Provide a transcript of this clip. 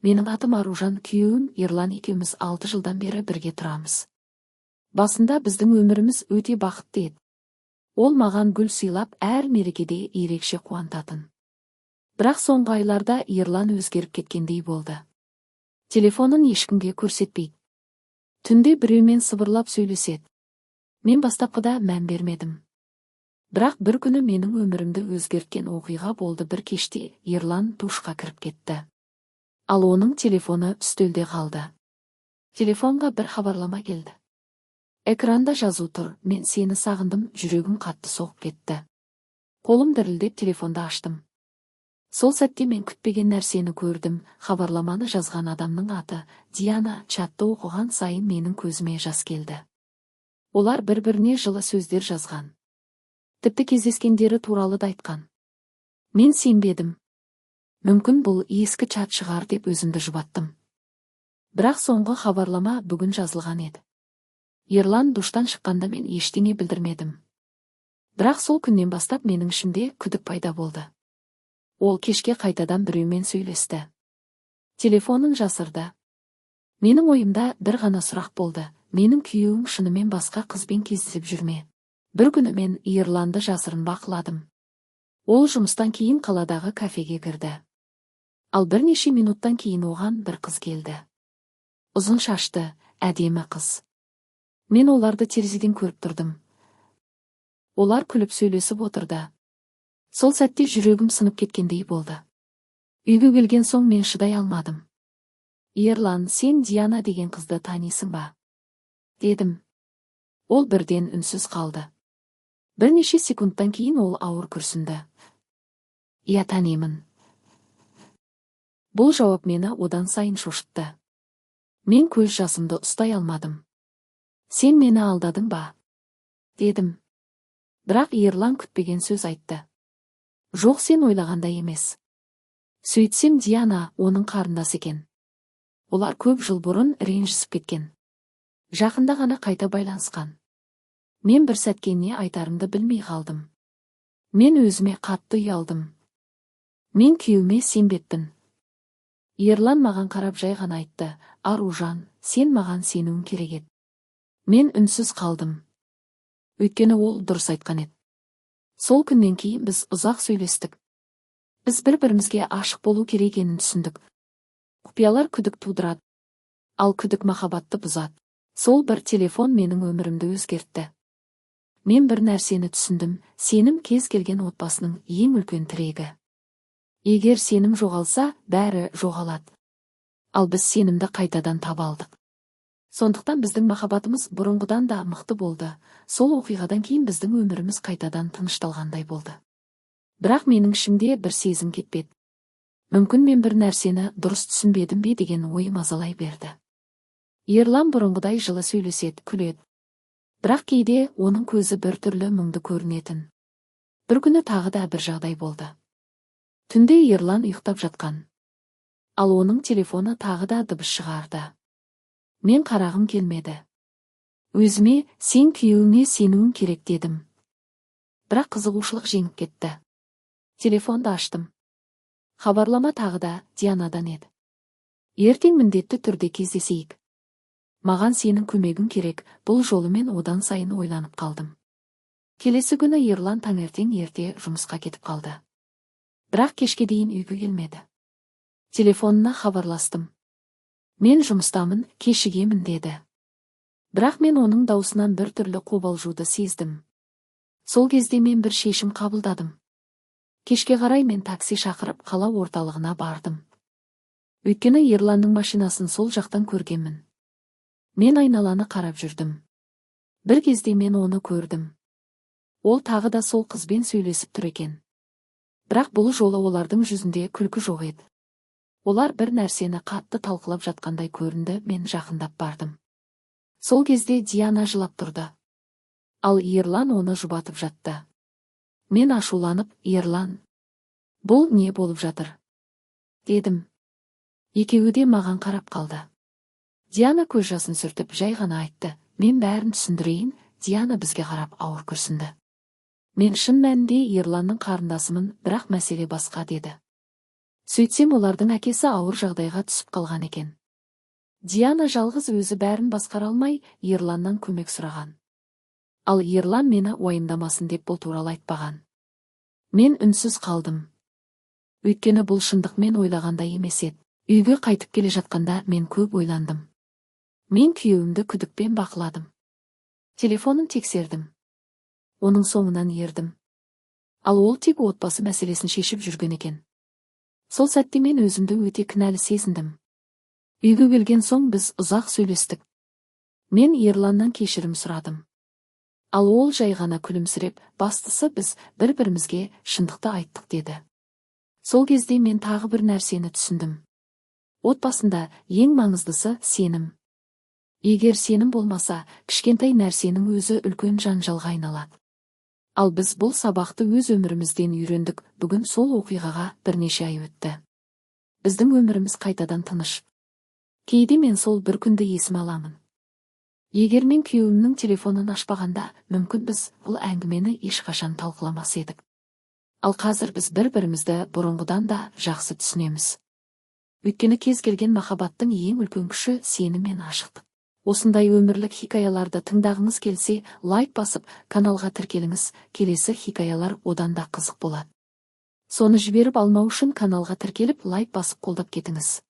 Менің атым Аружан, күйеуім Ерлан екеуміз 6 жылдан бері бірге тұрамыз. Басында біздің өміріміз өте бақытты еді. Ол маған гүл сыйлап, әр мерекеде ерекше қуантатын. Бірақ соңғы айларда Ерлан өзгеріп кеткендей болды. Телефонын ешкімге көрсетпейді. Түнде біреумен сыбырлап сөйлеседі. Мен бастапқыда мән бермедім. Бірақ бір күні менің өмірімді өзгерткен оқиға болды. Бір кеште Ерлан душқа кіріп кетті. Ал оның телефоны үстелде қалды. Телефонға бір хабарлама келді. Экранда жазу тұр: «Мен сені сағындым». Жүрегім қатты соғып кетті. Қолым дірілдеп телефонды аштым. Сол сәтте мен күтпеген нәрсені көрдім. Хабарламаны жазған адамның аты Диана. Чатты оқыған сайын менің көзіме жас келді. Олар бір-біріне жылы сөздер жазған. Тіпті кездескендері туралы да айтқан. Мен сенбедім. Мүмкін, бұл ескі чат шығар деп өзімді жұбаттым. Бірақ соңғы хабарлама бүгін жазылған еді. Ерлан душтан шыққанда мен ештеңе білдірмедім. Бірақ сол күннен бастап менің ішімде күдік пайда болды. Ол кешке қайтадан біреумен сөйлесті. Телефонын жасырды. Менің ойымда бір ғана сұрақ болды: менің күйеуім шынымен басқа қызбен кездесіп жүр ме? Бір күні мен Ерланды жасырын бақыладым. Ол жұмыстан кейін қаладағы кафеге кірді. Ал бірнеше минуттан кейін оған бір қыз келді. Ұзын шашты, әдемі қыз. Мен оларды терезеден көріп тұрдым. Олар күліп сөйлесіп отырды. Сол сәтте жүрегім сынып кеткендей болды. Үйге келген соң мен шыдай алмадым. «Ерлан, сен Диана деген қызды танисың ба?» дедім. Ол бірден үнсіз қалды. Бірнеше секундтан кейін ол ауыр күрсінді: «Иә, танимын». Бұл жауап мені одан сайын шошытты. Мен көз жасымды ұстай алмадым. «Сен мені алдадың ба?» дедім. Бірақ Ерлан күтпеген сөз айтты: «Жоқ, сен ойлағандай емес». Сөйтсем, Диана оның қарындасы екен. Олар көп жыл бұрын ренжісіп кеткен. Жақында ғана қайта байланысқан. Мен бір сәтке не айтарымды білмей қалдым. Мен өзіме қатты ұялдым. Мен күйеуіме сенбеппін. Ерлан маған қарап жай ғана айтты: «Аружан, сен маған сенуің керек еді». Мен үнсіз қалдым. Өйткені ол дұрыс айтқан еді. Сол күннен кейін біз ұзақ сөйлестік. Біз бір-бірімізге ашық болу керек екенін түсіндік. Құпиялар күдік тудырады. Ал күдік махаббатты бұзады. Сол бір телефон менің өмірімді өзгертті. Мен бір нәрсені түсіндім: сенім кез келген отбасының ең үлкен тірегі. Егер сенім жоғалса, бәрі жоғалады. Ал біз сенімді қайтадан таба алдық. Сондықтан біздің махаббатымыз бұрынғыдан да мықты болды. Сол оқиғадан кейін біздің өміріміз қайтадан тынышталғандай болды. Бірақ менің ішімде бір сезім кетпеді. Мүмкін, мен бір нәрсені дұрыс түсінбедім бе деген ой мазалай берді. Ерлан бұрынғыдай жылы сөйлеседі, күледі. Бірақ кейде оның көзі біртүрлі мұңды көрінетін. Бір күні тағы да бір жағдай болды. Түнде Ерлан ұйықтап жатқан. Ал оның телефоны тағы да дыбыс шығарды. Мен қарағым келмеді. Өзіме: «Сен күйеуіңе сенуің керек», – дедім. Бірақ қызығушылық жеңіп кетті. Телефонды аштым. Хабарлама тағы да Дианадан еді: «Ертең міндетті түрде кездесейік. Маған сенің көмегің керек». Бұл жолы мен одан сайын ойланып қалдым. Келесі күні Ерлан таңертең ерте жұмысқа кетіп қалды. Бірақ кешке дейін үйге келмеді. Телефонына хабарластым. «Мен жұмыстамын, кешігемін», – деді. Бірақ мен оның даусынан бір түрлі қобалжуды сездім. Сол кезде мен бір шешім қабылдадым. Кешке қарай мен такси шақырып, қала орталығына бардым. Өйткені Ерланның машинасын сол жақтан көргенмін. Мен айналаны қарап жүрдім. Бір кезде мен оны көрдім. Ол тағы да сол қызбен сөйлесіп тұр екен. Бірақ бұл жолы олардың жүзінде күлкі жоқ еді. Олар бір нәрсені қатты талқылап жатқандай көрінді. Мен жақындап бардым. Сол кезде Диана жылап тұрды. Ал Ерлан оны жұбатып жатты. Мен ашуланып: «Ерлан, бұл не болып жатыр?» – дедім. Екеуі де маған қарап қалды. Диана көз жасын сүртіп, жай ғана айтты: «Мен бәрін түсіндірейін». Диана бізге қарап ауыр күрсінді. «Мен шын мәнінде Ерланның қарындасымын, бірақ мәселе басқа», – деді. Сөйтсем, олардың әкесі ауыр жағдайға түсіп қалған екен. Диана жалғыз өзі бәрін басқара алмай, Ерланнан көмек сұраған. Ал Ерлан мені уайымдамасын деп бұл туралы айтпаған. Мен үнсіз қалдым. Өйткені бұл шындық мен ойлағандай емес еді. Үйге қайтып келе жатқанда мен көп ойландым. Мен күйеуімді күдікпен бақыладым. Телефонын тексердім. Оның соңынан ердім. Ал ол тек отбасы мәселесін шешіп жүрген екен. Сол сәтте мен өзімді өте кінәлі сезіндім. Үйге келген соң біз ұзақ сөйлестік. Мен Ерланнан кешірім сұрадым. Ал ол жай ғана күлімсіреп, «Бастысы, біз бір-бірімізге шындықты айттық», – деді. Сол кезде мен тағы бір нәрсені түсіндім. Отбасында ең маңыздысы – сенім. Егер сенім болмаса, кішкентай нәрсенің өзі үлкен жанжалға айналады. Ал біз бұл сабақты өз өмірімізден үйрендік. Бүгін сол оқиғаға бірнеше ай өтті. Біздің өміріміз қайтадан тыныш. Кейде мен сол бір күнді есіме аламын. Егер мен күйеуімнің телефонын ашпағанда, мүмкін, біз бұл әңгімені ешқашан талқыламас едік. Ал қазір біз бір-бірімізді бұрынғыдан да жақсы түсінеміз. Өйткені кез келген махаббаттың ең үлкен күші – сенім мен ашықтық. Осындай өмірлік хикаяларды тыңдағыңыз келсе, лайк басып, каналға тіркеліңіз. Келесі хикаялар одан да қызық болады. Соны жіберіп алмау үшін каналға тіркеліп, лайк басып, қолдап кетіңіз.